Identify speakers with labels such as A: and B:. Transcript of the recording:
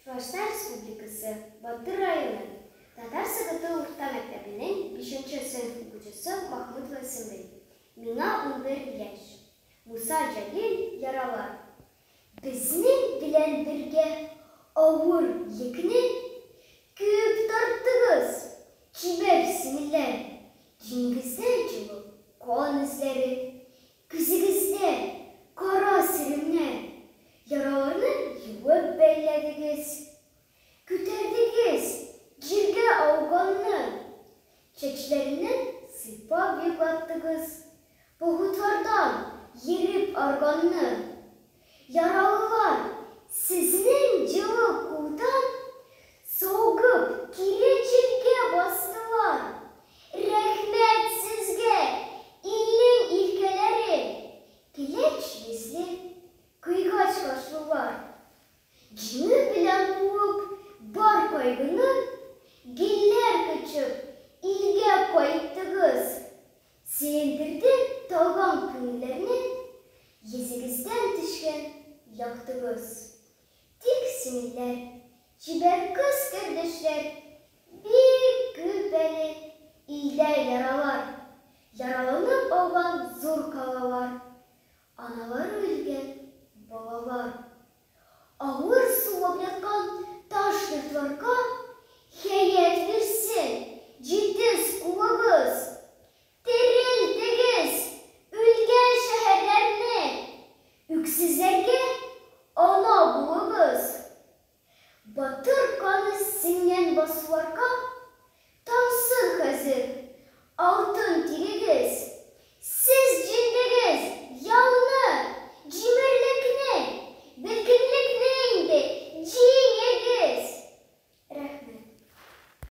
A: Татарстан Республикасы, Батыр районы, Татар Согыты урта мәктәбенең бишенче сыйныф укучысы Махмутова Сөмбел. Миңа 11 яшь. Муса Җәлил яралар. Безнең белән бергә авыр йөкне Күп тарттыгыз, чибәр сеңелләр. Диңгездә җылы кан эзләре, Күзегездә кара сөремнәр. Яраларны юып бәйләдегез, Күтәрдегез җиргә ауганны. Чәчләреннән сыйпап йоклаттыгыз, Походлардан йөреп арганны. Яралылар сезнең җылы кулдан Савыгып кире җиргә бастылар. Рәхмәт сезгә, илнең иркәләре, Көләч йөзле, кыйгач кашлылар. Җиңү белән куып бар кайгыны, Гөлләр кочып, илгә кайттыгыз. Сөендерде талган күңелләрне Йөзегездән төшкән яктыгыз. Тик сеңелләр, чибәр кыз-кардәшләр Бик күп әле илдә яралар. Яраланып ауган зур калалар, Аналары үлгән балалар. Авыр сулап яткан таш йортларга Хәят бирсен җитез кулыгыз! Терелтегез үлгән шәһәрләрне, Үксезләргә ана булыгыз! Батыр каны сеңгән басуларга.